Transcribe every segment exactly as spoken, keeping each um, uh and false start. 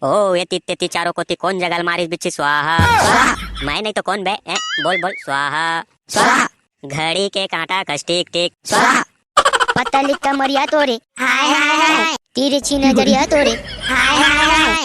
ओ, ये ती, ते ती चारों कोती कोन जगह ल मारिस बिच्छी स्वाहा? स्वाहा। मैं नहीं तो कौन बे? ए, बोल, बोल, स्वाहा। स्वाहा। घड़ी के कांटा कस टिक टिक। स्वाहा। पतली कमरिया तोरे। हाय, हाय, हाय। तिरछी नजरिया तोरे। हाय, हाय, हाय।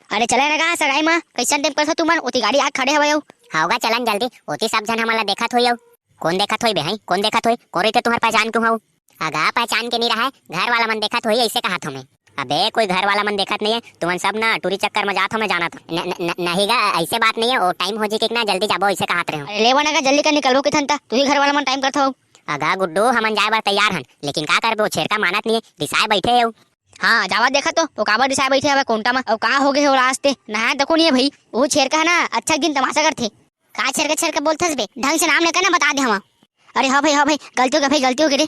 अरे चले ना गा सगाई मा, कइसन टाइम करथो तुमन? ओती गाड़ी आ खड़े हवय अउ। हाव गा, चलन जल्दी, ओती सब झन हमन ला देखत होई अउ। कोन देखत होई बे, हई? कोन देखत होई? कोन रहिथे तुंहर पहचान के हऊ? अगा, पहचान के नी रहय, घर वाला मन देखत होई, अइसे कहत हंव मैं। अबे, कोई घर वाला मन देखत नइये, तुमन सब ना टूरी चक्कर म जात हो, मैं जानत हंव। न, न, न, नहीं गा, अइसे बात नइये, ओ टाइम हो जी के ना जल्दी जाबो, अइसे कहत रहे हंव। अरे लेवा ना गा, जल्दी कर निकलबो किथन त, तुही घर वाला मन टाइम करथो। अगा गुड्डू, हमन जाए बर तैयार हन, लेकिन का करबे, ओ छेरका मानत नइये, रिसाए बइठे हे अउ। हाँ, जावा देखा तो, ओ काबर रिसाए बइठे हवय कोंटा म? अउ का हो गे हे ओला आज ते? नहाए तको नइये भई, ओ छेरका ह ना, अच्छा दिन तमाशा करथे। का छेरका छेरका बोलथस बे? ढंग से नाम लेकर ना बता दे हवा। अरे हाँ भई, हाँ भई, गलती हो गे भई, गलती हो गे रे।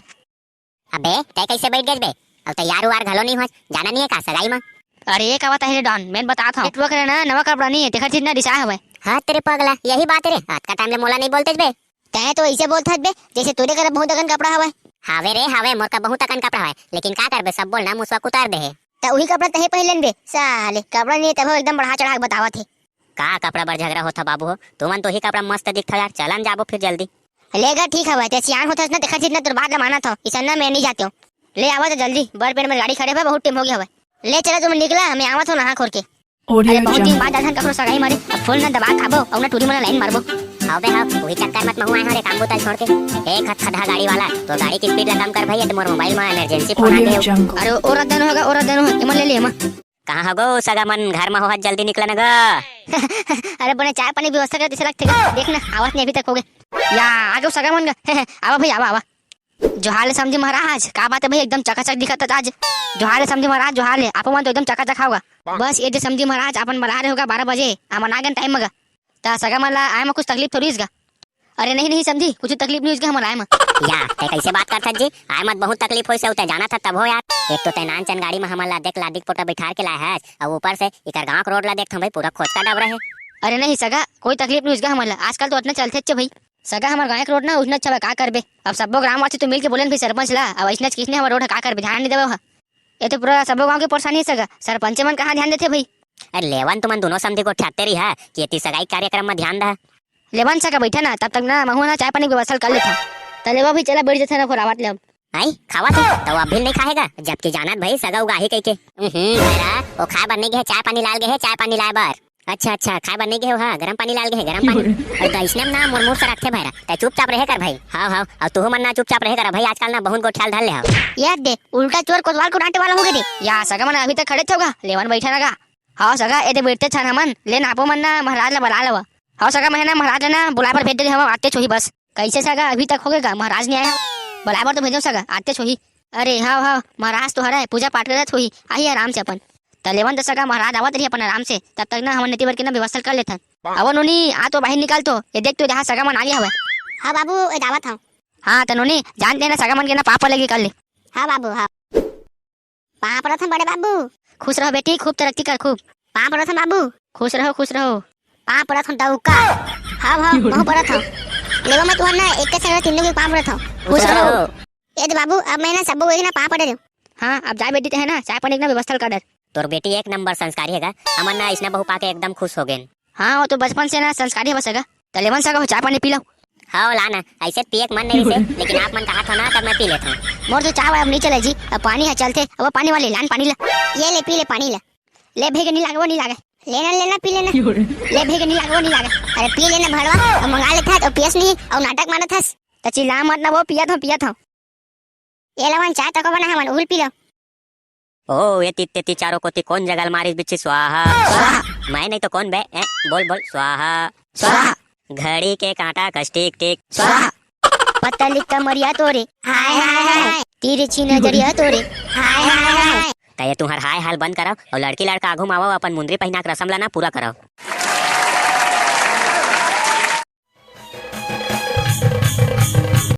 अबे, तैं कइसे बइठ गेस बे? अउ तैयार उयार घलो नइ होस, जाना नइये का सगाई म? अरे, ए का बात हे रे डॉन, मैं बतात हंव। नेटवर्क रे ना, नवा कपड़ा नइये, तेखर चीज ना रिसाए हवय। हाँ तेरे पगला, यही बात रे, अतका टाइम ले मोला नइ बोलतेस बे। तैं तो अइसे बोलथस बे, जइसे तोरे करा बहुत अकन कपड़ा हवय। हावे रे, हावे, मोर करा बहुत अकन कपड़ा हवय, लेकिन का करबे, सब बोल ना मुसवा कुतर दे हे। त उही कपड़ा तहीं पहिर लेन बे, साले, कपड़ा नइये तभो एकदम बढ़ा चढ़ा के बतावत हे। का कपड़ा बर झगड़ा होथा बाबू हो? तुमन तो ही कपड़ा मस्त दिखथव यार, चलन जाबो फिर जल्दी। ले गा, ठीक हवय, तैं सियान होथस ना, तेखर चीज ना तोर बात ल मानत हंव, अइसन ना मैं नइ जातेंव। ले आवा त जल्दी, बड़ पेड़ म गाड़ी खड़े हवय, बहुत टाइम हो गे हवय। ले चला तुमन निकला, मैं आवत हंव नहा खोर के। अरे बहुत दिन बाद जाथन कखरो सगाई मारे, अब फूल ना दबा खाबो, अउ ना टूरी मन ला लाइन मारबो। हाव बे हाव, उही चक्कर म त महूं आए हंव रे, काम बूता ल छोड़ के। ए खतखतहा गाड़ी वाला, तोर गाड़ी के स्पीड ला कम कर भई, ए त मोर मोबाइल म इमरजेंसी फोन आ गे हे। अरे ओ रद्दन होगा, ओ रद्दन होगा, एमन ले ले एमा। कहाँ हो गो सगा मन, घर म होहत, जल्दी निकला न गा। अरे बने चाय पानी व्यवस्था करत अइसे लगथे गा। देख ना, आवत नइ अभी तक हो गे। या, आ गे सगा मन गा। आवा भई, आवा, आवा। जोहार ले समधी महाराज, का बात हे भई, एकदम चकाचक दिखत हव आज। जोहार ले समधी महाराज, जोहार ले, आप मन तो एकदम चकाचक हव गा। बस ए दे समधी महाराज, आप मन बलाए रहे हो गा बारह बजे, हमन आ गेन टाइम म गा। त सगा मन ला आए म कुछ तकलीफ थोड़ी होइस गा? अरे नहीं, नहीं समधी, कुछु तकलीफ नइ होइस गा हमन आए म। या, तैं कइसे बात करथस जी? आए म त बहुत तकलीफ होइस हे, तैं जानत हस तभो यार। एक तो तैं नानचन गाड़ी म हमन ला देख लादी के पोटा बइठार के लाए हस, अउ ऊपर से इकर गांव के रोड ला देखथंव भई, पूरा खोचका डबरा हे। अरे नहीं सगा, कोई तकलीफ नइ होइस गा हमन ला, आजकल तो अतना चलथेच भई। सगा हमर गांव के रोड ना उइसने अच्छा हवय, का करबे? अब सब्बो ग्रामवासी तो मिल के बोलेन भई सरपंच ला, अब अइसने किसने हमर रोड ह का करबे, ध्यान नइ देवय ओहा। ए तो पूरा सब्बो गांव के परेशानी हे सगा, सरपंचे मन कहाँ ध्यान देथे भई? अरे लेवन तुमन दूनों समधी गोठियाते रहिहा कि एती सगाई कार्यक्रम म ध्यान दहा। लेवन सगा बइठा ना, तब तक ना महूं ना चाय पानी के व्यवस्था कर लेथंव। त लेवा भई चला बइठ जथे ना खोरावत ले अब। आई, खावत हे, त वो अभी नइ खाहे गा, जबकि जानत भई सगा उगाही कहिके। हम्म, भैरा, वो खाए बर नइ गे हे, चाय पानी लाल गे हे, चाय पानी लाए बर। अच्छा, अच्छा, खाए बर नइ गे हे, हाँ, गरम पानी लाल गे हे, गरम पानी। अउ त अइसने म ना मोर मुंह सरकथे भैरा, तैं चुपचाप रहे कर भई। हाव, हाव, अउ तुहू मन ना चुपचाप रहे कर भई, आजकल ना बहुत गोठियाल धर ले हव। ये दे, उल्टा चोर कोतवाल को डांटे वाला हो गे रे। या सगा मन अभी तक खड़े थे गा, लेवन बइठा ना गा। हाव सगा, ए दे बइठते छन हमन, ले ना आपो मन ना महाराज ला बला लेवा। हाव सगा, मैं ना महाराज ला ना बुलाए बर भेज दे हवं, आते छोही बस। कइसे सगा, अभी तक हो गे गा, महाराज नइ आए? बुलाए बर तो भेजो सगा, आते छोही। अरे हाव, हाव, महाराज तो हरय, पूजा पाठ करत होही, आही आराम से अपन। त लेवन त सगा महाराज आवत रही अपन आराम से, तब तक ना हमन नेती बर के ना व्यवस्था कर लेथन। अवो नोनी, आ तो बाहिर निकाल तो, ये देख तो जहाँ सगा मन आगे हवय। हाँ बाबू, ए जावत हंव। हाँ त नोनी, जान दे ना सगा मन के ना पाँव परे लगी कर ले। हाँ बाबू, हाँ। पाँव परत हंव बड़े बाबू। खुश रहो बेटी, खूब तरक्की कर, खूब। पाँव परत हंव बाबू। खुश रहो, खुश रहो। पाँव परत हंव डउका। हाँ, हाँ, महूं परत हंव। लेवा मैं तुहर ना एक के संग तीनों के पाँव परत हंव। खुश रहो। ए दे बाबू, अब मैं ना सबो एक ना पाँव पड़े रेव। हाँ, अब जा बेटी, ते है ना, चाय पानी के ना व्यवस्था कर डर। तोर बेटी एक नंबर संस्कारी हे गा, हमन ना अइसना बहू पाके एकदम खुश हो गेन। हाँ, वो तो बचपन से ना संस्कारी हवय सगा। त लेवन सगा हो, चाय पानी पी लो। हव, ला ना, अइसे पिए के मन नइ रहिसे, लेकिन आप मन कहत हव ना, तब मैं पी लेथंव। मोर तो चाय वाय अब नइ चले जी, अब पानी ह चलथे, अब पानी वाले लान पानी ला। ये ले, पी ले पानी ला। ले भई गा, नइ लागे, वो नइ लागे। लेना, लेना, पी लेना। ले भई गा, नइ लागे, वो नइ लागे। अरे पी लेना भड़वा, अब मंगा लेथस, अउ पियस नहीं, अउ नाटक मारत हस। त चिल्ला मत ना वो, पियत हंव, पियत हंव। ए लेवन चाय तको बना हमन, उही ल पी लो। ओ, एती तेती चारों कोती कोन जगह ल मारिस बिच्छी स्वाहा? स्वाहा। मैं नहीं तो कौन बे? ए, बोल, बोल, स्वाहा। स्वाहा। घड़ी के कांटा कस टिक टिक। स्वाहा। पतली कमरिया तोरे। हाय, हाय, हाय। तिरछी नजरिया तोरे। हाय, हाय, हाय। त ये तुंहर हाय हाल बंद करव अउ लड़की लड़का आघू म आवव, अपन मुंदरी पहिना के रसम ला ना पूरा करव।